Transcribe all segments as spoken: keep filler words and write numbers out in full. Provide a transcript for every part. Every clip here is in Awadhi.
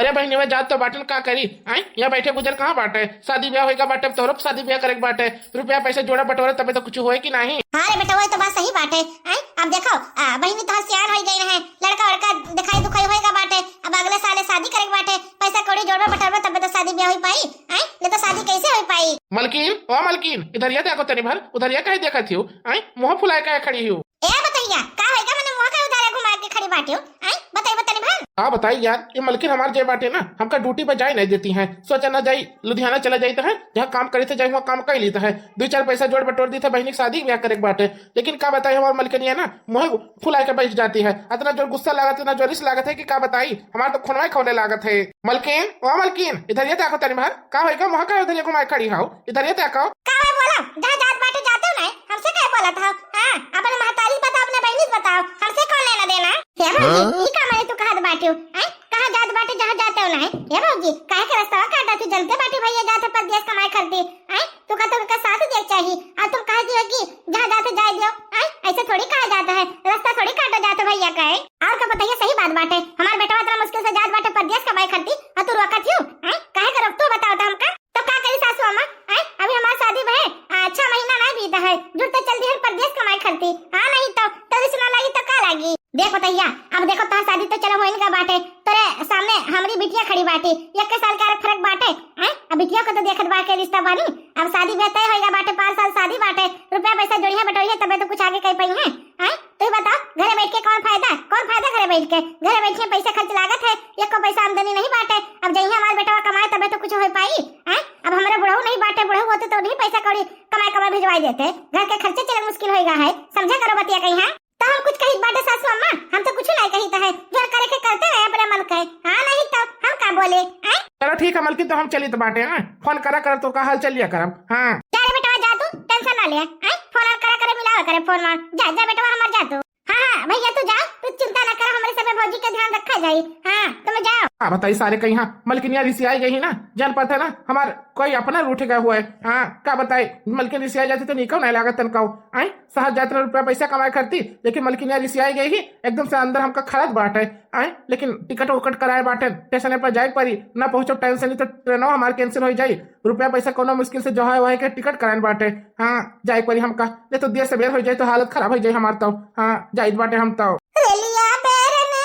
अरे बहिनी, वह जात तो बाटन, का करी? आय, यहाँ बैठे गुजर कहाँ बाटे? शादी ब्याह होइगा बाटे, अब तोहरो शादी ब्याह करे के बाटे। रुपया पैसा जोड़ा बटोरा, तबे तो कुछ होए कि नाही। हाँ रे बेटा, वही तो बात सही बाटे। आय, अब देखो, आ, बहिनी तो सियान होइ गई है, लड़का वड़का दिखाई दुखाई होइगा बाटे, अब अगले साले शादी करे के बाटे, पैसा कौड़ी जोड़बा बटोरबा तबे तो शादी ब्याह होइ पाई। आय, नहीं तो शादी कैसे होइ पाई? मलकिन, ओ मलकिन, इधरिया देखो तनी भर, उधरिया काहे देखत हियो? आय, मुँह फुलाए काहे खड़ी हियो? ए बतैया, का होइगा, मने मुँह का उधारे घुमा के खड़ी बाटियो? आय, बताई, बताई भर। हाँ बताई यार, ये मलकिन हमार जे बाटे ना, हमका ड्यूटी पे जाए नहीं देती हैं। सोचा ना जाई, लुधियाना चला जाइत है, जहाँ काम करी थे जाई, वहाँ काम कर लीत है, दो चार पैसा जोड़ बटोर दी थे, बहिनी के शादी ब्याह करे के बाटे। लेकिन का बताई, हमार मलकिनिया ना मुँह फुला के बैठ जाती है। इतना जोर गुस्सा लागत, इतना जोर रिस लागत है कि का बताई, हमार तो खूनवा खौले लागत है। मलकिन, ओ मलकिन, इधरिया देखो तनी भर, का होइगा, मुँह का उधरिया घुमाए खड़ी हो, इधरिया देखो। का है बोला, जहाँ जात बाटे जाते हो ना, हमसे काहे बोलत हो? हाँ, अपन महतारी बताओ, अपने बहिनी से बताओ, हमसे कौन लेना देना? हे भौजी, हाँ? ई का माने तू कहत बाटियो? हैं? कहाँ जात बाटे, जहाँ जाते हो ना है? हे भौजी, काहे के रस्ता काटा तू? जनते बाटी भैया जात है परदेस कमाए खरती, हैं? तू का तो उनका साथ दे चाही, और तुम कह दियो कि जहाँ जाते जाए दियो, हैं? ऐसे थोड़ी कहा जाता है, रस्ता थोड़ी काटा जाता भैया का है। और का बताइए, सही बात बाटे, हमार बेटवा इतना मुश्किल से जात बाटे परदेस कमाए खरती, और तू रोकत हियो, हैं? काहे का रोकत हो बताओ तो हमका? तो का करी सासू अम्मा? आय, अभी हमार शादी भए, आ, छह महीना नहीं बीता है, जुड़ते चल दिहन परदेस कमाए खरती। हाँ, नहीं तो, तोरी से ना लागी तो का लागी? देख बतैया, अब देखो तोहार शादी तो चलो होइन का बाटे, तोरे सामने हमरी बिटिया खड़ी बाटी, एक साल का फर्क बाटे। आय, अब बिटिया को तो देखत बा के रिश्ता बानी, अब शादी ब्याह तय होइगा बाटे, पाँच साल शादी बाटे, रुपया पैसा जोड़िया बटोरिया तबे तो कुछ आगे कह पाई है। आय, तू ही बताओ, घरे बैठ के कौन फायदा, कौन फायदा घरे बैठ के? घरे बैठे पैसा खर्च लागत है, एको पैसा आमदनी नहीं बाटे। अब जइहे हमार बेटवा कमाए तबे तो कुछ हो पाई, हैं? अब हमारे बुढ़ऊ नहीं बाटे, बुढ़ऊ होते तो नहीं पैसा कौड़ी कमाए कमाए भिजवाई देते, घर के खर्चे चले मुश्किल होइगा है, समझा करो बतिया कहीं, हैं? तो हम कुछ कहित बाटे सासू अम्मा, हम तो कुछ नहीं कहित है, जो करे के करते रहे अपने मन के, हाँ नहीं तो हम का बोले, हैं? चलो ठीक है मलकिन, तो हम चलित बाटे, हैं? फोन करा करब तो का हाल चलिया करब, हाँ। जा रे बेटवा जा तू, टेंशन ना ले, हैं? फोन आन करा करे, मिलावा करे फोन में, जा जा बेटवा हमार जा तू। हाँ, हाँ, भैया तू जाओ, तू चिंता ना करो, हमरे सबे भौजी के ध्यान रखा जाई। हाँ, तुम जाओ। का बताई सारे कहीं, हाँ, मलकिनिया रिसियाई गई है ना, जान पड़ता है ना, हमार कोई अपना रूठ गया हुआ है। हाँ, का बताई, मलकिन रिसियाई जाती तो निको नहीं लागत तनका। आय, शहर जात रहे रुपया पैसा कमाए करती, लेकिन मलकिनिया रिसियाई गई ही, एकदम से अंदर हमका खलत बाटे। आय, लेकिन टिकट उकट कराए बाटे, स्टेशन पर जाए पड़ी, ना पहुँचो टाइम से, नहीं तो ट्रेनो हमार कैंसिल हो जाई। रुपया पैसा कोनो मुश्किल से जोहाए वहाए के टिकट कराइन बाटे। हाँ, जाए पड़ी हमका, नहीं तो देर सबेर हो जाए तो हालत खराब हो जाए हमार तो। हाँ, जाइत बाटे हम तो। रेलिया बैरना,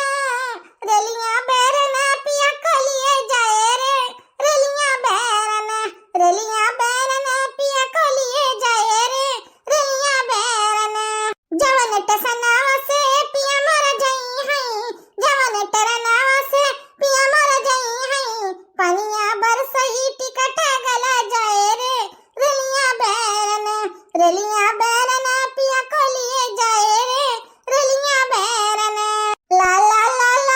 रेलिया बैरना पिया कोलिए जाए रे, रेलिया बैरना, रेलिया बैरना पिया कोलिए जाए रे, रेलिया बैरना। जवन टसनावा से पिया मर जाई है, जवन टरनावा से पिया मर जाई है, पनिया बरसही टिकट गला जाए रे, रेलिया बैरना, रेलिया बैरना पिया कोलिए जाए रे, रेलिया बैरना। ला ला ला ला।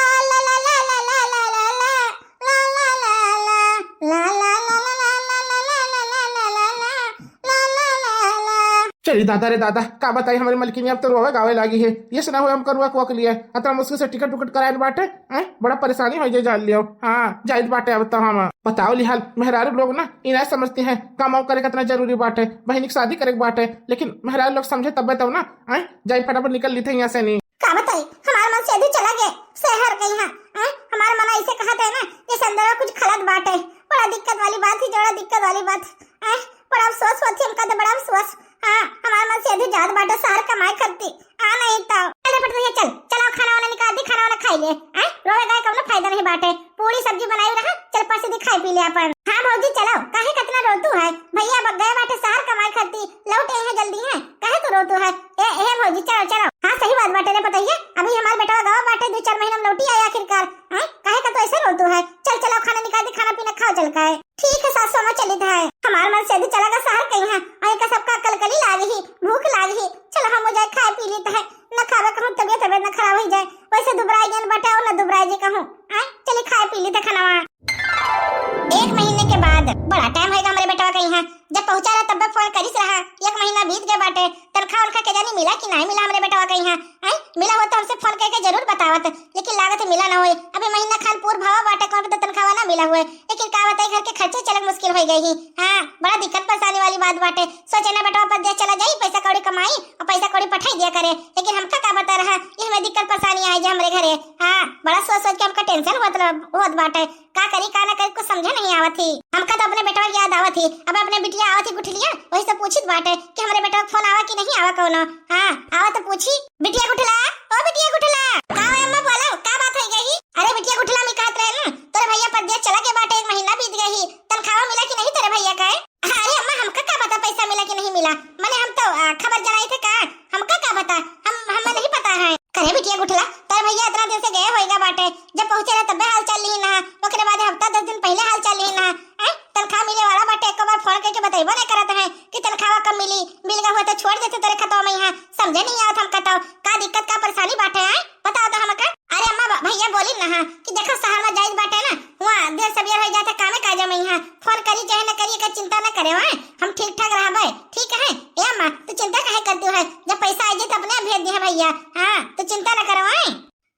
चली दादा रे दादा, का बताई, हमारी मलकिनिया अब तो रोवे गावे लागी है। ये सुना हुआ हमका रुआ कुआ के लिए, अतना मुश्किल से टिकट उकट कराए बाटे, हैं? बड़ा परेशानी हो जाए जान लियो। हाँ, जाइत बाटे अब तो हम। बताओ लिहाल, मेहरारू लोग ना ई ना समझती हैं, कमाओ करे कितना जरूरी बाटे, बहिनी की शादी करे के बाटे, लेकिन मेहरारू लोग समझे तबे तो ना, हैं? जाई फटाफट निकल ली थे यहाँ से नहीं। का बताई, हमार मन से अभी चला गए शहर के यहाँ, हैं? हमार मन ऐसे कहत है ना, जैसे अंदर कुछ खलत बाटे। बड़ा दिक्कत वाली बात ही, बड़ा दिक्कत वाली बात, हैं? बड़ा अफसोस होती हमका तो, बड़ा अफसोस। हाँ, हमार मन से अभी जात बाटे शहर कमाए खरती। आ नहीं तो। चल रे पटुरिया, चल, चलाओ खाना वाना निकाल दी, खाना वाना खाई ले, हैं? रोवे गाए कौनो फायदा नहीं बाटे। पूरी सब्जी बनाई रहा, चल परस दी, खाई पी ले अपन। हाँ भौजी चलाओ, काहे कतना रोतू है? भैया अब गए बाटे शहर कमाए खरती, लौट आए हैं जल्दी हैं, काहे तू रोतू है? ए, ए भौजी चलाओ, चलाओ। हाँ सही बात बाटे रे पतैया, अभी हमार बेटवा गवा बाटे, दो चार महीना में लौटी आए आखिरकार, हैं? काहे का तू ऐसे रोतू है? चल चलाओ खाना निकाल दी, खाना पीना खाओ चल के। ठीक है सासू अम्मा, चलित है। हमार मन से अभी चला गा शहर कहीं है, और इनका सबका कलकली लाग ही, भूख लाग ही। चलो हम जाए खाए पी लीत है, न खावे कहूँ तबियत तबियत न खराब हो जाए, वैसे दुबराए जन बाटे और न दुबराए जे कहूँ। आय, चली खाए पी लीत है खाना। एक महीने के बाद बड़ा टाइम होएगा हमरे बेटवा कहीं है, जब पहुँचा रहा तब फोन करिस रहा, एक महीना बीत गए बाटे, तनखा उनखा के जानी मिला कि नहीं मिला हमरे बेटवा कहीं है। आय, मिला हो तो हमसे फोन करके जरूर बतावत, लेकिन लागत है मिला ना होए। अभी महीना खान पूर भवा बाटे, कौन के तो तनखावा ना मिला हुए, लेकिन का बताई, घर के खर्चे चलक मुश्किल होइ गई ही। हाँ, बड़ा दिक्कत परेशानी वाली बात बाटे। सोचे ना बेटवा परदेस चला जाई, पैसा कौड़ी कमाई और पैसा कौड़ी पठाई दिया करे, लेकिन हमका का पता रहा कि हमें दिक्कत परेशानी आई जे हमरे घरे। हाँ, बड़ा सोच सोच के हमका tension होत रह-, होत बाटे। का करी का ना करी, कुछ समझे नहीं आवत ही। हमका तो अपने बेटवा की याद आवत ही। अब अपने बिटिया आवत ही गुठलिया, वही से पूछित बाटे कि हमरे बेटवा के फोन आवा कि नहीं आवा कौनो। हाँ, आवा तो पूछी। बिटिया गुठला, ओ बिटिया गुठला, का हो अम्मा, बोलो, का बात होइ गई? अरे बिटिया गुठला, मैं कहत रहे ना, तोरे भैया परदेस चला गए बाटे, एक महीना बीत गई ही, तनखावा मिला कि नहीं तोरे भैया का? अरे अम्मा, हमका का पता पैसा मिला कि नहीं मिला, मने हम तो, आ, खबर जनाई थे का, हमका का पता, हम, हमें नहीं पता है। करे बिटिया गुठला, तोर भैया इतना दिन से गए होइगा बाटे, जब पहुँचे रहे तब्बे हाल चाल ली ना, ओकरे बाद हफ्ता दस दिन पहले हाल चाल ली ना। हैं? तनखाह मिले वाला बाटे, एको बार फोन करके बतइबो नहीं करत है कि तनखाह कब मिली, मिल गए हुए तो छोड़ देते तोरे खतवा में यहाँ। समझे नहीं आवत हमका तो, का दिक्कत का परेशानी बाटे, हैं? बताओ तो हमका। अरे अम्मा, ब-, भैया बोली ना कि देखो शहर में जाइत बाटे ना, वहाँ देर सवेर हो जाते कामे काजे में यहाँ। फोन करी चाहे न करी, एकर चिंता न करे, हैं? हम ठीक ठाक रहबे, ठीक है? ए अम्मा, तू चिंता काहे करती है? जब पैसा आ जाए तो अपने आप भेज दे भैया। हाँ, तू चिंता न करो, हैं?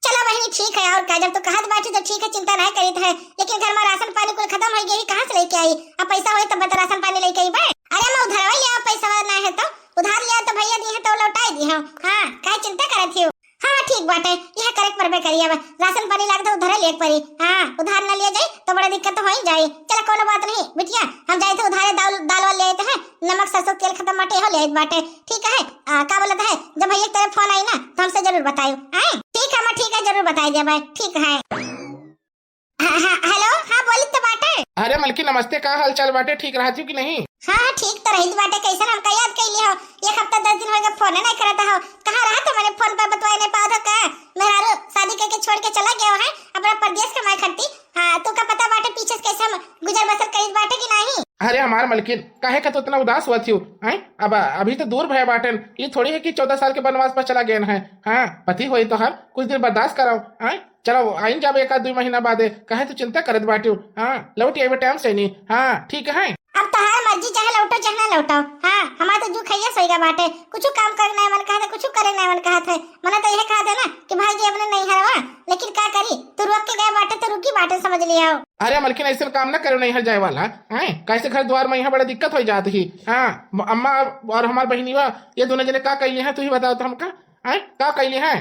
चलो बहिनी, ठीक है, और का, जब तू कहत बाटी तो ठीक है, चिंता नहीं करीत है, लेकिन घर में राशन पानी कुल खत्म हो गई, कहाँ से लेके आई? अब पैसा होई तब तो राशन पानी लेके आई बे। अरे मैं उधारवा ले आओ, पैसा ना है तो उधार ले आओ तो भैया दी है तो लौटाई दी हम। हाँ, काहे चिंता करत हो? हाँ, हाँ, ठीक बाटे, यह करे के परबे करी, अब राशन पानी लागत उधारे ले पड़ी। हाँ, उधार न ले जाई तो बड़ा दिक्कत तो हो ही जाई। चलो कोनो बात नहीं बिटिया, हम जाए थे उधारे दाल, दाल वाल ले आए थे, नमक सरसों तेल खत्म बाटे, हो ले आए बाटे। ठीक है, आ, का बोलत है, जब भैया के तेरे फोन आई ना, तो हमसे जरूर बतायो, हैं? ठीक है, मैं ठीक है, जरूर बताई देबे, ठीक है। हाँ, हाँ, हेलो, हाँ, बोली तो बाटे। अरे मलकिन नमस्ते, का हाल चाल बाटे, ठीक रहत हो कि नहीं? हाँ, हाँ, ठीक तो रहित बाटे, कैसन हमका याद कैली हो? एक हफ्ता दस दिन हो गए, फोन नहीं करत हो, कहाँ रहत हो? मैंने फोन पर बतवाए नहीं पावत हो का? मेहरारू शादी करके छोड़ के चला गया है अपना परदेस कमाए खरती। हाँ, तू का पता बाटे पीछे से कैसे हम गुजर बसर करीत बाटे कि नहीं? अरे हमार मलकिन, काहे का तो इतना उदास हुआ थी, हैं? अब अभी तो दूर भय बाटन, ये थोड़ी है कि चौदह साल के वनवास पर चला गए हैं। हाँ, पति होई तो हर कुछ दिन बर्दाश्त कराओ, हैं? चलो आइन जाबे एक आध दुई महीना बादे, काहे तू चिंता करत बाटियो? हाँ, लौट आइबे टाइम से नहीं। हाँ, ठीक है। अब तोहार मर्जी, चाहे लौटो चाहे ना लौटो। हाँ, हमार तो जू खैया सोइगा बाटे, कुछ काम करे नहीं मन कहत है, कुछ करे नहीं मन कहत है। मने तो यह कहत है ना कि भाई जी अपने नहीं हरवा, लेकिन का करी, तू रुक के गए बाटे तो रुकी बाटे, समझ लिया। अरे मलकिन, ऐसे काम ना करो, नहीं हर जाए वाला, हैं? कैसे घर द्वार में यहाँ बड़ा दिक्कत हो जात ही। हाँ, म-, अम्मा और हमार बहिनीवा, ये दोनों जने का कैली हैं, तू ही बताओ तो हमका, हैं? का कैली हैं?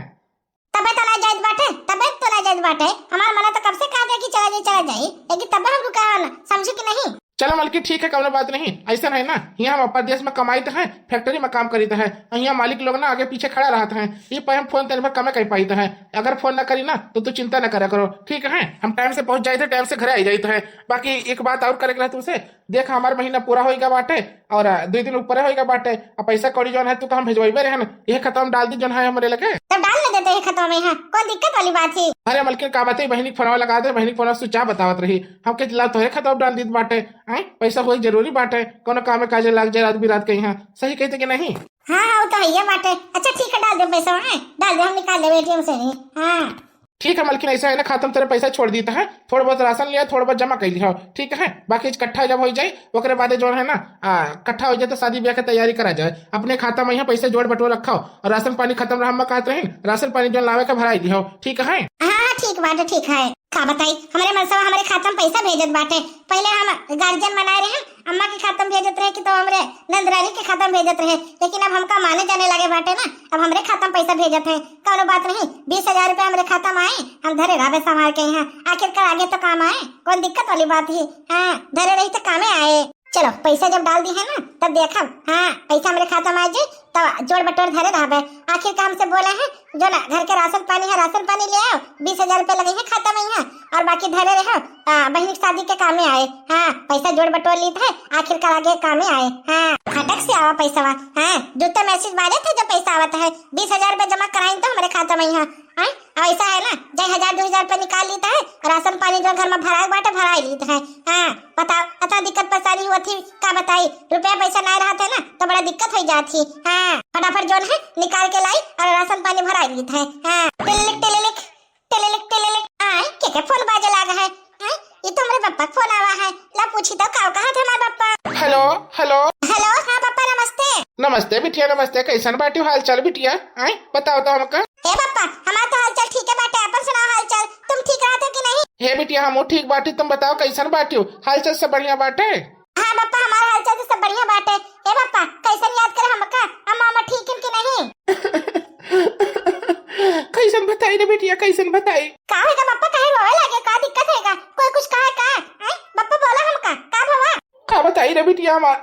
तबे तो ना जाइत बाटे, तबे तो ना जाइत बाटे। हमार मना तो कब से कहा जाए कि चला जाए, चला जाए, लेकिन तबे हम रुका है ना, समझी कि नहीं? चलो मलकिन, ठीक है, कौनो बात नहीं। ऐसा है ना, यहाँ हम परदेस में कमाइत हैं, फैक्ट्री में काम करीत हैं, और यहाँ मालिक लोग ना आगे पीछे खड़ा रहत हैं, ये पे हम फोन तेरे पर कमे कर पाइत हैं। अगर फोन ना करी ना तो तू चिंता ना करा करो, ठीक है? हम टाइम से पहुँच जाइत हैं, टाइम से घरे आ जाइत हैं। बाकी एक बात और करे के रहे तुमसे, देख हमार महीना पूरा होइगा बाटे, और, अ, दुई दिन ऊपर होइगा बाटे। अब पैसा कौड़ी जौन है तू तो हम भेजवाइबे रहे ना, यह खतवा में डाल दी जौन है हमरे लगे। तब डाल न देते हैं खतवा में, हाँ, कौन दिक्कत वाली बात है? अरे मलकिन का बात है, बहिनी के फोनवा लगा दे, बहिनी के फोनवा स्विच ऑफ बतावत रही, हम के ला तोहरे खतवा में डाल दीत बाटे। हैं, पैसा होई जरूरी बाटे, कोनो काम में काजे लाग जाए रात बिरात कहीं, हाँ, सही कहते कि नहीं? हाँ, हाँ, वो तो है ये बाटे। अच्छा ठीक है, डाल दे पैसा, हैं, डाल दे, हम निकाल लेबे एटीएम से ही। हाँ। ठीक है मलकिन, ऐसा है ना, खाता में तेरे पैसा छोड़ दीत है, थोड़ा बहुत राशन लिया, थोड़ा बहुत जमा कर लिया, ठीक है? बाकी इकट्ठा जब हो जाए, ओकरे बाद जो है ना, आ, इकट्ठा हो जाए तो शादी ब्याह की तैयारी करा जाए। अपने खाता में यहाँ पैसा जोड़ बटोर रखा और राशन पानी खत्म रहा, हम कहत रहे, राशन पानी जो लावे का भराई दिया, ठीक है? हाँ, हाँ, ठीक बाटे, ठीक है। का बताई, हमरे मनसवा हमरे खाता में पैसा भेजत बाटे। पहले हम गार्जियन बनाए रहे, अम्मा के खाता में भेजत रहे कि तो हमरे नंदरानी के खाता में भेजत रहे, लेकिन अब हमका माने जाने लगे बाटे ना, अब हमरे खाता में पैसा भेजत है। कौनो बात नहीं, बीस हजार रुपया हमरे खाता में आए, हम धरे रहबे संभाल के यहाँ, आखिरकार आगे तो काम आए, कौन दिक्कत वाली बात है? हाँ, धरे रही तो कामे आए। चलो, पैसा जब डाल दी है ना, तब देखब। हाँ, पैसा हमरे खाता में आ जाए, तब जोड़ बटोर धरे रहबे। आखिर का हमसे बोला है, जो ना घर के राशन पानी है, राशन पानी ले आओ, बीस हजार रुपया लगे है खाता में यहाँ, और बाकी धरे रहो, आ, बहिनी के शादी के कामे आए। हाँ, पैसा जोड़ बटोर लीत है, आखिर का आगे कामे आए। हाँ, फटक से आवा पैसा। हाँ, जूते मैसेज बाजे थे जब पैसा आवत है, बीस हजार रुपया जमा कराइन तो हमरे खाता में यहाँ। हाँ, अब ऐसा है ना, जाए हजार दो हजार रुपया निकाल लीत है, और राशन पानी जो घर में भराए बाटे, भराई लीत है। हाँ, बताओ, इतना दिक्कत परेशानी हुआ थी, का बताई, रुपया पैसा नहीं रहत है ना, तो बड़ा दिक्कत हो जात थी। हाँ, फटाफट जोन है, निकाल के लाई और राशन पानी भराई लीत है। हाँ, टिलिलिक, टिलिलिक, टिलिलिक, टिलिलिक। आय, के के फोन बाजे लागा है? आय, ये तो हमरे पप्पा के फोन आवा है। ला पूछी तो का कहा थे हमारे पप्पा। हेलो, हेलो। हेलो, हाँ पप्पा, नमस्ते। नमस्ते बिटिया, नमस्ते। कैसन बाटी, हाल चाल बिटिया? आय, बताओ तो हमका। हे पप्पा, हमार तो हाल चाल ठीक है बाटे, अपन सुनाओ हाल चाल। तुम ठीक रहते हो हे बिटिया, हमहू ठीक बाटी, तुम बताओ कैसन बाटियो? हालचाल सब बढ़िया बाटे? हाँ बप्पा, हमार हालचाल तो सब बढ़िया बाटे। ए बप्पा, कैसन याद करे हमका? अम्मा, अम्मा ठीक हन कि नहीं? कैसन बताई रे बिटिया, कैसन बताई? का होइगा बप्पा, काहे रोवे लागे? का दिक्कत होइगा? कोई कुछ कहा का? हैं? बप्पा बोला हमका, का भवा? का बताई रे बिटिया हमार?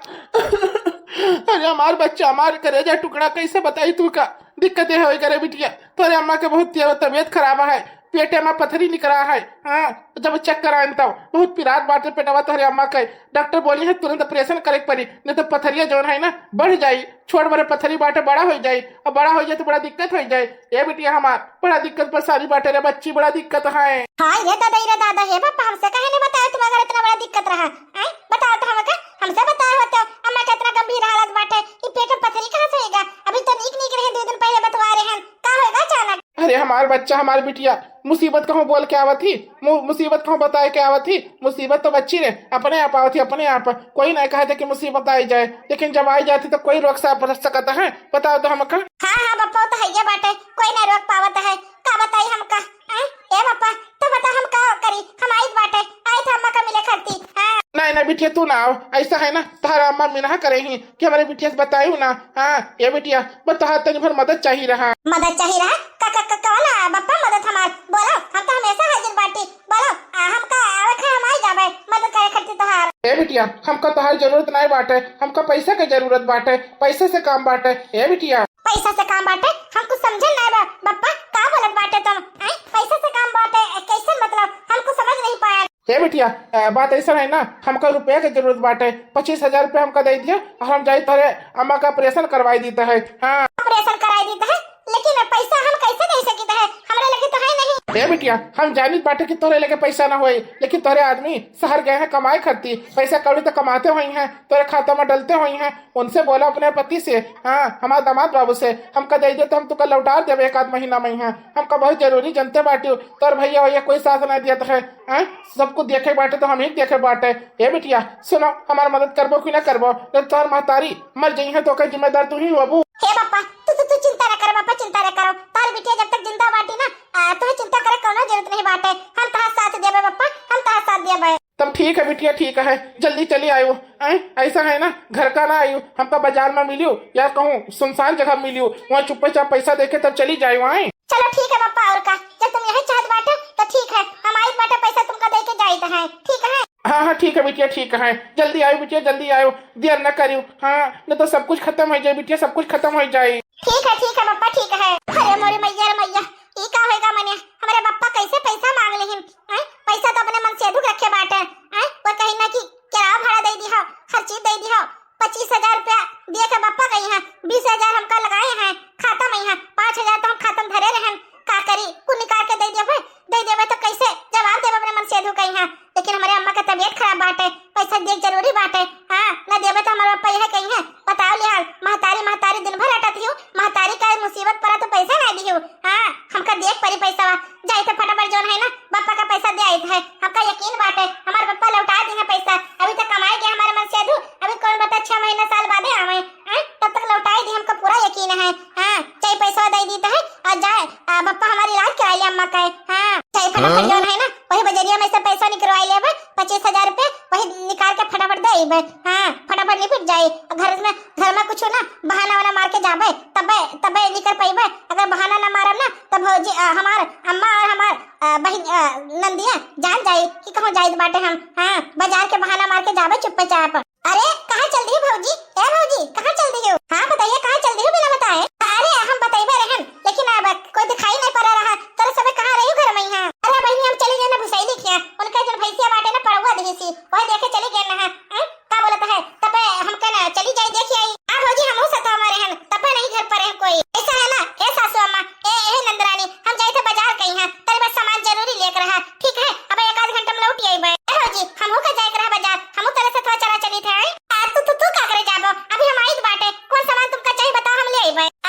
अरे हमार बच्चा, हमार करेजा टुकड़ा, कैसे बताई तू का? दिक्कत ये होइगा रे बिटिया, तोरे अम्मा के बहुत ते-, तबीयत खराब है, पेटे में पथरी निकरा है। हाँ, जब चेक कराएन तब बहुत पिरात बाटे पेटवा तोहरे अम्मा के। डॉक्टर बोली है तुरंत ऑपरेशन करे के पड़ी, नहीं तो पथरिया जौन है ना बढ़ जाई। छोट बड़े पथरी बाटे, बड़ा हो जाई, अब बड़ा हो जाई तो बड़ा दिक्कत हो जाई। ए बिटिया हमार, बड़ा दिक्कत परेशानी बाटे रे बच्ची, बड़ा दिक्कत है। हाँ, ये दादा, ये दादा, हे बापा, हमसे काहे नहीं बताया तुम अगर इतना बड़ा दिक्कत रहा? आय, बताओ तो हमका, हमसे बताया होते, अम्मा के इतना गंभीर हालत बाटे, ई पेट में पथरी कहाँ से होएगा? अभी तो नीक नीक रहे, दो दिन पहले बतवा रहे हैं, का होएगा अचानक? अरे हमार बच्चा, हमार बिटिया, मुसीबत कहूँ बोल के आवत ही, मु-, मुसीबत कहूँ बताए के आवत ही। मुसीबत तो बच्ची रे, अपने आप आवत ही, अपने आप। कोई नहीं कहा था कि मुसीबत आई जाए, लेकिन जब आई जाती तो कोई रोक सा-, सकता है? बताओ तो हमका। हाँ, हाँ, बप्पा, वो तो है ये बाटे, कोई नहीं रोक पावत है। का बताई हमका? हैं? ए बप्पा, तो बता हम का करी? हम आइत बाटे, आइत हम अम्मा का मिले खाती। हाँ। नहीं, नहीं बिटिया, तू ना आओ, ऐसा है ना, तोहरा अम्मा मिनहा करे ही कि हमारे बिटिया से बतायू ना। हाँ, ए बिटिया, बस तोहार तनी भर मदद चाही रहा। मदद चाही रहा? का, का, का, कौन आ बप्पा मदद हमार? बोलो, हम तो हमेशा हाजिर बाटी। बोलो, आ, हमका आवे के हम आई जाबे मदद करे खातिर तोहार। ए बिटिया, हमका तोहार जरूरत नहीं बाटे, हमका पैसा के जरूरत बाटे, पैसा से काम बाटे। ए बिटिया। पैसा से काम बाटे? हम कुछ समझे नहीं बा, बप्पा, का बोलत बाटे तुम? आय, पैसा से काम बाटे, कैसे मतलब? हम कुछ समझ नहीं पाए। हे बिटिया, अ, बात ऐसा है ना, हमका रुपया के जरूरत बाटे, पच्चीस हजार रुपया हमका दे दिया और हम जाई तोहरे अम्मा का ऑपरेशन करवाई देता है। हाँ। ऑपरेशन कराई देता है, लेकिन पैसा हम कैसे दे सकित है? हमरे लगे तो है नहीं। हे बिटिया, हम जानित बाटे कि तोहरे लगे पैसा ना होए, लेकिन तोहरे आदमी शहर गए हैं कमाए खातिर, पैसा कौड़ी तो कमाते हुए हैं, तोहरे खाता में डलते हुए हैं, उनसे बोला अपने पति से, हाँ, हमारे दामाद बाबू से, हमका दे दे तो हम तुका लौटा देबे एक आध महीना में, हाँ, हमका बहुत जरूरी जनते बाटी, तोर भैया वैया कोई साथ ना दिया तो है, हाँ, सब कुछ देखे बाटे तो हम ही देखे बाटे। ए बिटिया, सुनो, हमार मदद करबो कि ना करबो, जब तोर महतारी मर जाई है तो ओकर जिम्मेदार तू ही होबू। हे बापा, तू, तू, तू चिंता ना कर बापा, चिंता ना करो, तार बिटिया जब तक जिंदा बाटी ना, आ, तुम्हें चिंता करे कौनो जरूरत नहीं बाटे, हम तहार साथ देबे बापा, हम तहार साथ देबे। तब ठीक है बिटिया, ठीक है, जल्दी चली आयो। ऐ, ऐसा है ना, घर का ना आयो, हमका बाजार में मिलियो या कहूँ सुनसान जगह मिलियो, वहाँ चुप्पे चाप पैसा देके तब चली जाए वहाँ। चलो ठीक है बापा, और का, जब तुम यही चाहत बाटे तो ठीक है, हम आई बाटे पैसा तुमका दे के जाइत है, ठीक है? हाँ, हाँ, ठीक है बिटिया, ठीक है, जल्दी आयो बिटिया, जल्दी आयो, देर न करियो। हाँ, न तो सब कुछ खत्म हो जाए बिटिया, सब कुछ खत्म हो जाए। ठीक है, ठीक है बापा, ठीक है। अरे मोरी मैया रे मैया, ई का होएगा मने, हमारे बापा कैसे पैसा मांग लेहिन? हैं? पैसा तो अपने मन से अधिक रखे बाटे। हैं? वो कही ना कि किराया भाड़ा दे दिहा, हर चीज दे दिहा। पच्चीस हजार रुपया दिए के बापा गई हैं, बीस हजार हमका लगाए हैं खाता में हैं, पाँच हजार तो हम खाता में धरे रहन। का करी, कुल निकाल के दे देबे, दे देबे तो कैसे जवाब देबे अपने मन से अधिक कही हैं। लेकिन हमारे अम्मा का तबीयत खराब बाटे, पैसा दिए जरूरी बाटे। हाँ, ना देबे तो हमारे बापा यह कही हैं, बताओ लिहाल, महतारी, महतारी दिन भर रटत हियो, महतारी का मुसीबत परा तो पैसा ना दियो। हाँ, हमका देख परी पैसा, जाइत है फटाफट जौन है ना, बापा का पैसा दे आइत है, हमका यकीन बाटे, हमार बापा लौटा दी है पैसा। अभी तक कमाए गए हमारे मन से अधू, अभी कौन बता छह महीना साल बादे आवे, हैं? तब तक लौटाई दी, हमका पूरा यकीन है। हाँ, चाहे पैसा दे दी तो है, और जाए, आ, बापा हमारी इलाज कराई ले अम्मा का है। हाँ, चाहे फटाफट हाँ? जौन है ना, वही बजरिया में से पैसा निकलवाई लेबे, पच्चीस हजार रुपये, वही निकाल के फटाफट दे आइबे। हाँ, फटाफट निपट जाए। घर में, घर में कुछ ना बहाना वाना मार के जाबे, तबे, तबे निकल पाइबे। अगर बहाना ना मारब ना, तो भौजी, अ, हमार अम्मा और हमार, अ, बहिन, अ, नंदिया जान जाई कि कहूँ जाइत बाटे हम। हाँ, बाजार के बहाना मार के जाबे चुप्पे चाप। अरे, कहाँ चल दियो भौजी? ए भौजी, कहाँ चल दियो? हाँ, बताइए, कहाँ चल दियो बिना बताए? अरे, हम बताइबे रहन, लेकिन अब कोई दिखाई नहीं पड़ रहा। तोरे सबे कहाँ रही घर में यहाँ? अरे बहिनी, हम चली गए ना भुसैली खिया, उनका जन भैंसिया बाटे ना पड़ुआ दिही सी, वही देखे चली गए ना। हैं? का बोलत है? तबे हमके ना चली जाई, देखी आई। आ भौजी, हमहू सतवा में रहन, तबे नहीं घर पर है कोई। ऐसा है ना, ए सासू अम्मा, ए, ए नंदरानी, हम जाई थे बाजार कहीं हैं, तनी बस सामान जरूरी लेकर रहा, ठीक है? अब एक आध घंटा में लौट आई बे। ए भौजी, हमहू का जाए के रहा बाजार, हमहू तेरे सतवा चला चली थे, हैं? आ, तू, तू, तू का करे जाबो? अभी हम आइत बाटे, कौन सामान तुमका चाहिए बताओ, हम ले आई बे।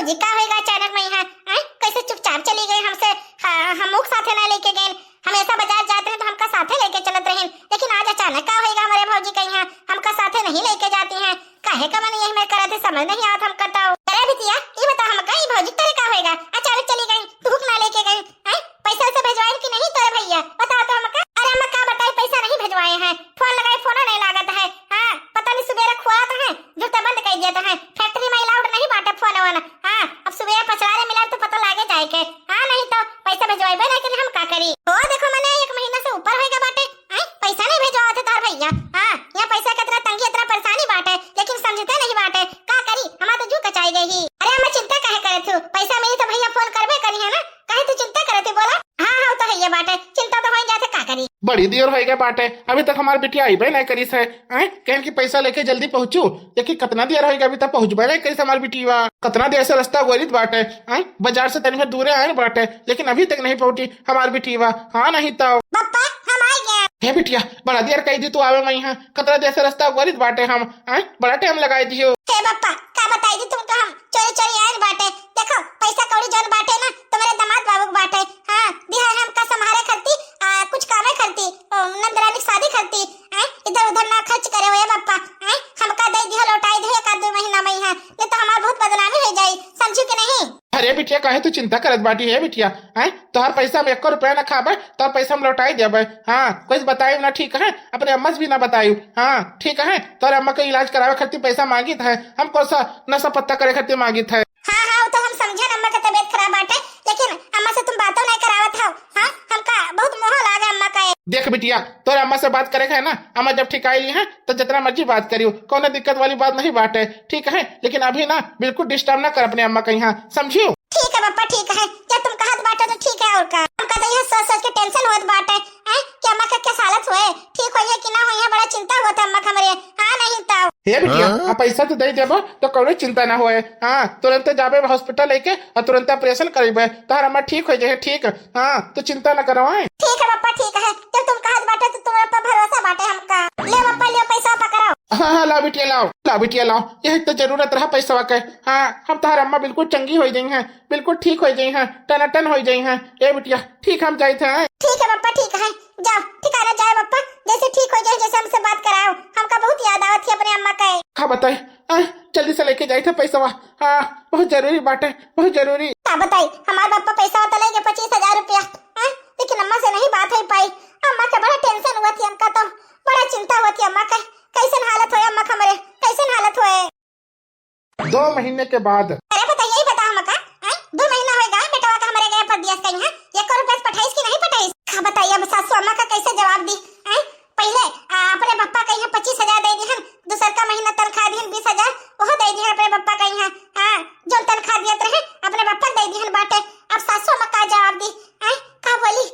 जी का होइगा अचानक मइहाँ? आय, कैसे चुपचाप चली गई हमसे? हाँ, हमहू के साथे ना लेके गए। हमेशा बाजार जात रहे तो हमका साथे लेके चलत रहिन, लेकिन आज अचानक का होइगा हमरे भौजी के यहाँ? हमका साथे नहीं लेके जाती हैं। काहे का मन यही में करत है, समझ नहीं आवत हमका तो। अरे बिटिया, ई बता हमका, ई भौजी तोरे का होइगा? अचानक चली गई, तू के ना लेके गई? आय, पैसा वैसा भेजवाइन कि नहीं तोरे भैया? बताओ तो हमका। अरे अम्मा का बताई, पैसा नहीं भेजवाए हैं, फोन लगाई, फोन नहीं लागत है। हाँ, पता नहीं सुबेरे खुआत है, जुरता बंद कर देता है। फैक्ट्री में अलाउड नहीं बाटे फोन वोन। हाँ, अब सुबेरे पचवारे मिला तो पता लागे जाए के। हाँ, नहीं तो पैसा भेजवाइबे नहीं करी, हम का करी? ओ देखो मने एक महीना से ऊपर होइगा बाटे, हैं? पैसा नहीं भेजवावत है तोहर भैया। हाँ, यहाँ पैसा के इतना तंगी, इतना परेशानी बाटे, लेकिन समझते नहीं बाटे। का करी, हमार तो जू कचाई गई ही। अरे अम्मा चिंता काहे करत हो, पैसा मिली तो भैया फोन करबे करी है ना, काहे तू चिंता करत हो बोला? हाँ हाँ, उ तो हइये बाटे, चिंता तो होई जाते, का करी। बड़ी देर होइगा बाटे, अभी तक हमार बिटिया अइबे नहीं करिस है। हैं? कहन कि पैसा लेके जल्दी पहुँचू, लेकिन कितना देर होइगा, अभी तक पहुँचबे नहीं करिस हमार बिटिया। कितना देर से रास्ता गोरित बाटे, हैं? बाजार से तनी भर दूरे आए बाटे, लेकिन अभी तक नहीं पहुँची हमार बिटिया। हाँ नहीं तो। पप्पा, हम आ गए। हे बिटिया, बड़ा देर कही दी तू आवे मइहाँ, कितना देर से रास्ता गोरित बाटे हम, हैं? बड़ा टाइम लगाई दियो। हे पप्पा, का बताई दी तुमका हम? चोरी चोरी आयल बाटे। देखो, पैसा कौड़ी जौन बाटे ना, तुम्हरे दामाद बाबू के बाटे। हाँ, दिहा है हमका संभारे खरती, आ, कुछ कामे खरती, ओ, नंदरानी के शादी खरती, हैं? इधर उधर ना खर्च करे हुए पप्पा, हैं? हमका दे दिहा, लौटाई दिहा एक आध दो महीना मइहाँ, नहीं तो हमार बहुत बदनामी हो जाई, समझू कि नहीं? अरे बिटिया, काहे तू चिंता करत बाटी है बिटिया, हैं? तोहार पैसा हम एको रुपया ना खाबे, तोहार पैसा हम लौटाई देबे। हाँ, कोई से बताई ना, ठीक है? अपने अम्मा से भी ना बताई। हाँ, ठीक है? तोहरे अम्मा के इलाज करावे खातिर पैसा मांगित है, हम कौन सा नशा पत्ता करे खातिर मांगित है? हाँ, हाँ, वो तो हम समझे, अम्मा के तबीयत खराब बाटे, लेकिन अम्मा से तुम बातों नहीं करावत हो। हाँ, हमका बहुत मोह लागे अम्मा का। देख बिटिया, तोरे अम्मा से बात करे के है ना, अम्मा जब ठीक आइली हैं, तो जितना मर्जी बात करियो, कौनो दिक्कत वाली बात नहीं बाटे, ठीक है? लेकिन अभी ना बिल्कुल डिस्टर्ब ना कर अपने अम्मा के यहाँ, समझियो? ठीक है पप्पा, ठीक है, जब तुम कहत बाटे तो ठीक है, और का? हमका तो यह सोच सोच के टेंशन होत बाटे, हैं, कि अम्मा का क्या हालत होए, ठीक होइहैं कि ना होइहैं, बड़ा चिंता होत है अम्मा का हमरे। हाँ, नहीं तो। हे बिटिया, हाँ? अब पैसा तो दे देबो, तो कौनो चिंता ना होए। हाँ, तुरंते जाबे हॉस्पिटल लेके और तुरंते ऑपरेशन करेबे, तोहर अम्मा ठीक हो जाए, ठीक। हाँ, तू चिंता ना करो, हैं? ठीक है पप्पा, ठीक है, जब तुम कहत बाटे तो तुम्हरे पर भरोसा बाटे हमका। ले पप्पा, ले पैसा पकड़ो। हाँ, हाँ, लाओ बिटिया, लाओ, लाओ बिटिया, लाओ, यही तो जरूरत रहा पैसवा के। हाँ, हम तोहर अम्मा बिल्कुल चंगी हो जाई हैं, बिल्कुल ठीक हो जाई हैं, टनाटन हो जाई हैं। ए बिटिया, ठीक हम जाइत हैं। ठीक है पप्पा, ठीक है, जाओ ठिकाना जाओ पप्पा, जैसे ठीक हो जाए, जैसे हमसे बात कराओ, हमका बहुत याद आवत थी अपने अम्मा के। का बताई, आ, जल्दी से लेके जाइत है पैसवा। हाँ, बहुत जरूरी बाटे, बहुत जरूरी। का बताई, हमार पप्पा पैसा तो ले गए पच्चीस हजार रुपया, हाँ, लेकिन अम्मा से नहीं बात हो पाई। अम्मा के बड़ा टेंशन हुआ थी हमका तो, बड़ा चिंता हुआ थी अम्मा के। कैसन हालत होए अम्मा के हमरे, कैसन हालत होए? दो महीने के बाद। अरे बताइए, यही बताओ हमका, हैं? दो महीना होइगा बेटवा का हमरे गए परदेस कहीं, हैं? एको रुपया से पठाइस कि नहीं पठाइस? का बताइए, अब सासू अम्मा का कैसे जवाब दी, हैं? पहिले, आ, अपने पप्पा कहीं पच्चीस हजार दे दिहन, दूसर का महीना तनख्वाह दिहन बीस हजार, ओहो दे दिहन अपने पप्पा कहीं, हाँ, जो तनख्वाह दियत रहे, अपने पप्पा दे दिहन बाटे। अब सासू अम्मा का जवाब दी, हैं? का बोली?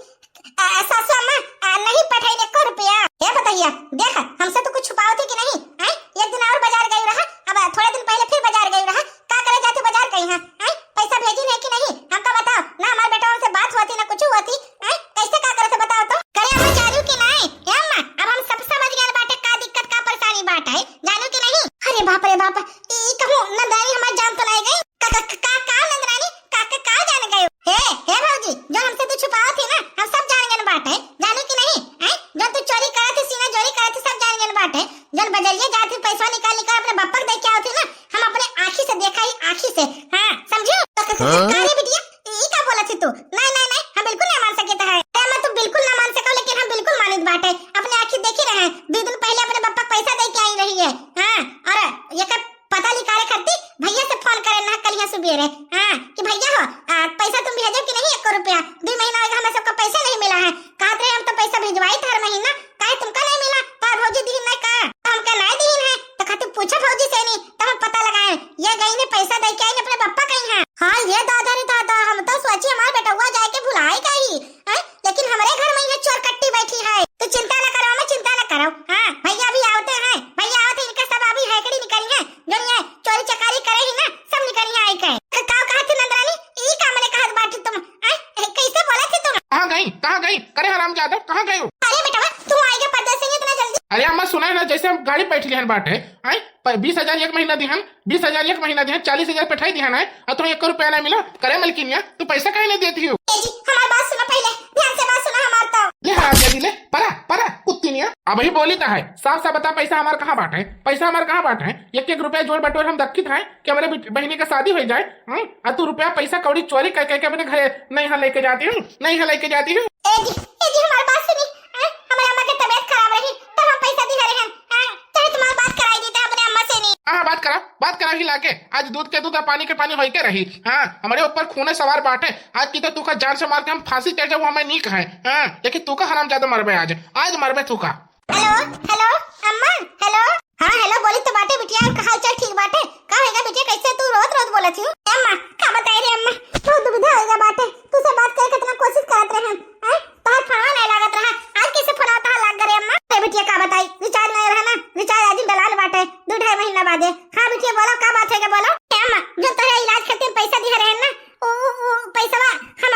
आ, सासू अम्मा, आ, नहीं पठाई एको रुपया। ए बताइया, देख, हमसे तो कुछ छुपावत ही कि नहीं, हैं? एक दिन और बाजार गई रहा, अब थोड़े दिन पहिले फिर बाजार गई रहा, का करे जाती बाजार कहीं, हैं? हैं? पैसा भेजी नहीं कि नहीं, हमका बताओ ना, हमार बेटवा से बात हुआ थी ना कुछ हुआ थी, हैं? कैसे का करे थे बताओ तो। करे अम्मा, जा रही कि नहीं? ए अम्मा, अब हम सब समझ गए बाटे, का दिक्कत का परेशानी बाटे, जानू कि नहीं? अरे बाप रे बाप, ई कहूँ नंदरानी हमार जान तो नहीं गई? का, का, का, का, का नंदरानी, का, का, का जान गए? हे, हे भौजी, जो हमसे तू छुपावत थी ना, हम सब जान गए बाटे, जाने कि नहीं? हैं? जो तू चोरी करत थी, सीना चोरी करत थी, सब जान गए बाटे। जो बजरिया जात थी, पैसा निकाल निकाल अपने बप्पा के दे के आवत थी ना, हम अपने आँखी से देखा ही, आँखी से। हाँ, समझियो? तो क-, क-, हाँ? का रे बिटिया, ई का बोलत थी तू? नहीं, नहीं, नहीं, हम बिल्कुल ना मान सके है। अरे अम्मा, तू बिल्कुल ना मान सको, लेकिन हम बिल्कुल मानित बाटे। अपने आँखी देखी रहे, दो दिन पहिले अपने बप्पा के पैसा दे के आई रही है। हाँ, और ये कर पता निकाले खातिर भैया से फोन करे ना कलिया सुबेरे, हाँ, कि भैया हो, आ, पैसा तुम भेजो कि नहीं एको रुपया? दो महीना होइगा, हमें सबका पैसा नहीं मिला है। कहत रहे हम तो पैसा भिजवाई था हर महीना, काहे तुमका नहीं मिला? का भौजी दीन नहीं का? तो हमका नहीं दीन है, तो खातिर पूछो भौजी से नहीं, तब हम पता लगाए। ये गई ने पैसा दे के आई ने अपने पप्पा कहीं है। हाँ, ये दादा रे दादा, हम तो सोची हमार बेटवा जाए के भुलाए गई, हैं? लेकिन हमरे घर में ये चोर कट्टी बैठी है। तो चिंता न करो, मैं चिंता न करो। हाँ, भैया भी आवते हैं, भैया आवते, इनका सब अभी हैकड़ी निकली है, जो ये चोरी चकारी करे ही ना, सब निकली है आए के। क-, का कहा थी नंदरानी? ई का मने कहत बाटी तुम? हैं? ए, कैसे बोला थी तुम? कहाँ गई, कहाँ गई? करे हरामजादा, कहाँ गई हो? अरे बेटवा, तू आएगा परदेस से इतना जल्दी? अरे अम्मा, सुना है ना, जैसे हम गाड़ी बैठ लिहन बाटे, हैं? पर बीस हजार एक महीना दिहन, बीस हजार एक महीना दिहन, चालीस हजार पठाई दिहन है, और तुम एक रुपया नहीं मिला। करे मलकिनिया, तू पैसा काहे नहीं देती हो? ए जी, हमार बात सुनो पहले, ध्यान से बात सुनो हमार तो। ले हाँ, दे दी, ले, परा, परा, कुत्ती निया। अबही बोली तो है, साफ साफ बता, पैसा हमार कहाँ बाटे? पैसा हमार कहाँ बाटे? एक एक रुपया जोड़ बटोर हम रखित है कि हमरे बिट-, बहिनी का शादी हो जाए, हम्म? आ तू रुपया पैसा कौड़ी चोरी कर करके अपने घरे नहीं है लेके जाती हूँ, नहीं है लेके जाती हूँ। ए जी, ए जी, हमार बात सुनी, हैं? हमारे अम्मा के तबीयत खराब रही, तब हम पैसा दिहे रहे हैं, हैं? चाहे तुम्हार बात कराई दी, तो अपने अम्मा से नहीं। हाँ, हाँ, बात करा, बात करा ही लाके। आज दूध के दूध और पानी के पानी होई के रही। हाँ, हमारे ऊपर खूने सवार बाटे। आज की तो तू का जान से मार के हम फांसी चढ़ जाऊँ, हमें नहीं कहे। हाँ, लेकिन तू का हरामजादा मरबे आज, आज मरबे तू का। हेलो, हेलो, अम्मा, हेलो। हाँ, हेलो, बोली तो बाटे बिटिया, का हाल चाल ठीक बाटे? का होएगा बिटिया, कैसे तू रोत रोत बोलत ही? ए अम्मा, का बताई रे अम्मा, बहुत दुविधा होएगा बाटे। तू से बात करे कितना कोशिश करत रहे हम, हैं? तोहार फोनवा नहीं लागत रहा, आज कैसे फोनवा तोहार लाग गए रे अम्मा? अरे बिटिया, का बताई, रिचार्ज नहीं रहा ना, रिचार्ज आज डलाल बाटे, दो ढाई महीना बादे। हाँ बिटिया, बोलो, का बात है, बोलो। ए अम्मा, जो तोहरे इलाज खातिर पैसा दिहे रहे ना, ओ, ओ, ओ, पैसवा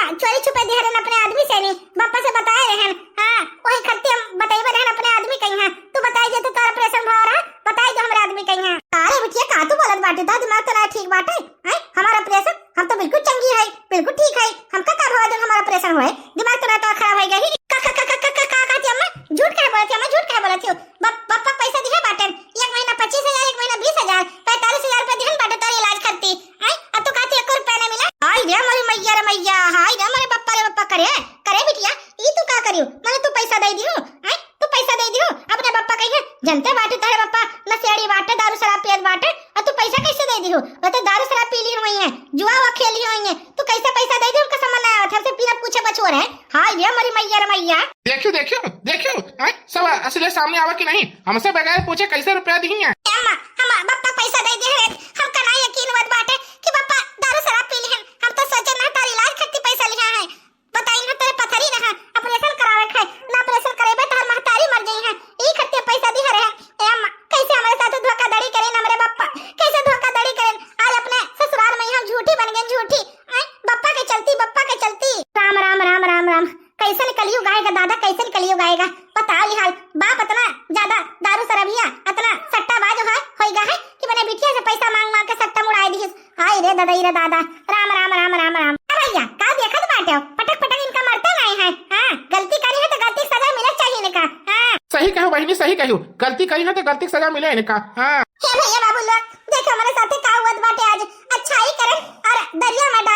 हम चोरी छुपे दिहे रहन अपने आदमी से नहीं, बप्पा से बताए रहन। हाँ, वही खत्ती हम बताइबे रहन अपने आदमी कहीं है। तू बताई जे तो तोर ऑपरेशन भवा रहा, बताई जो हमरे आदमी कहीं है। अरे बिटिया, का तू बोलत बाटे? तो दिमाग तो ना ठीक बाटे, हैं? हमारा ऑपरेशन, हम तो बिल्कुल चंगी है, बिल्कुल ठीक है। हमका का भवा जो हमारा ऑपरेशन हुए? दिमाग तो ना तो खराब हो गई। का, का, का, का, का, का, का कहती अम्मा? झूठ काहे बोलती अम्मा? झूठ काहे बोलती हो? बप-, बप्पा पैसा दिहे बाटन, एक महीना पच्चीस हजार, एक महीना बीस हजार, पैंतालीस हजार रुपया दिहन बाटे तोर इलाज खातिर। हैं? अब तो कहती एक रुपया नहीं मिला। हाय रे मोरी मैया रे मैया, हाय रे मोरे बप्पा रे बप्पा। करे, करे बिटिया, ई तू का करियो? माने तू पैसा दे दियो, हैं? तू पैसा दे दियो? अपने बप्पा कहिए, जनते बाटे तोहरे बप्पा नशेड़ी बाटे, दारू शराब पियत बाटे, और तू पैसा कैसे दे दियो? वो तो दारू शराब पी ली हुई है, जुआ हुआ खेली हुई है, तू कैसे पैसा दे दियो? उनका समझ ना आवत है, हमसे बिना पूछे बचोर है। हाय रे मोरी मैया रे मैया। देखियो, देखियो, देखियो, हैं? सब असले सामने आवा कि नहीं? हमसे बगैर पूछे कैसे रुपया दी है? ए अम्मा, हम बप्पा पैसा दे दे हैं, हमका ना यकीन होत बाटे कि बप्पा दारू शराब पी लिहन। हम तो सोचे ना तार इलाज खातिर पैसा लिहा है। बताई ना तेरे पथरी रहा, ऑपरेशन करावे के है, ना ऑपरेशन करेबे तो हर महतारी मर गई है। ई खातिर पैसा दिहे रहे। ए अम्मा, कैसे हमारे साथ धोखाधड़ी करेन हमरे बप्पा, कैसे धोखाधड़ी करेन? आज अपने ससुराल में हम झूठी बन गए, झूठी। हैं? बप्पा के चलती, बप्पा के चलती। राम, राम, राम, राम, राम। कैसन कलयुग आएगा दादा, कैसन कलयुग आएगा। बताओ ये हाल, बाप इतना ज्यादा दारू शराबिया, इतना सट्टाबाज है, होइगा है कि मने बिटिया से पैसा मांग मांग के सट्टा मुड़ाए दिहिस। हाय रे ददई रे दादा, राम, राम, राम, राम, राम। ए भैया, का देखत बाटे हो? पटक पटक इनका मरते नहीं है। हाँ, गलती करी है तो गलती की सजा मिले चाहिए इनका। हाँ। सही कहो बहिनी, सही कहो, गलती करी है तो गलती की सजा मिले इनका। हाँ। हे भैया बाबू लोग, देखो हमारे साथे का हुआ बाटे आज। अच्छाई करे और दरिया में डाल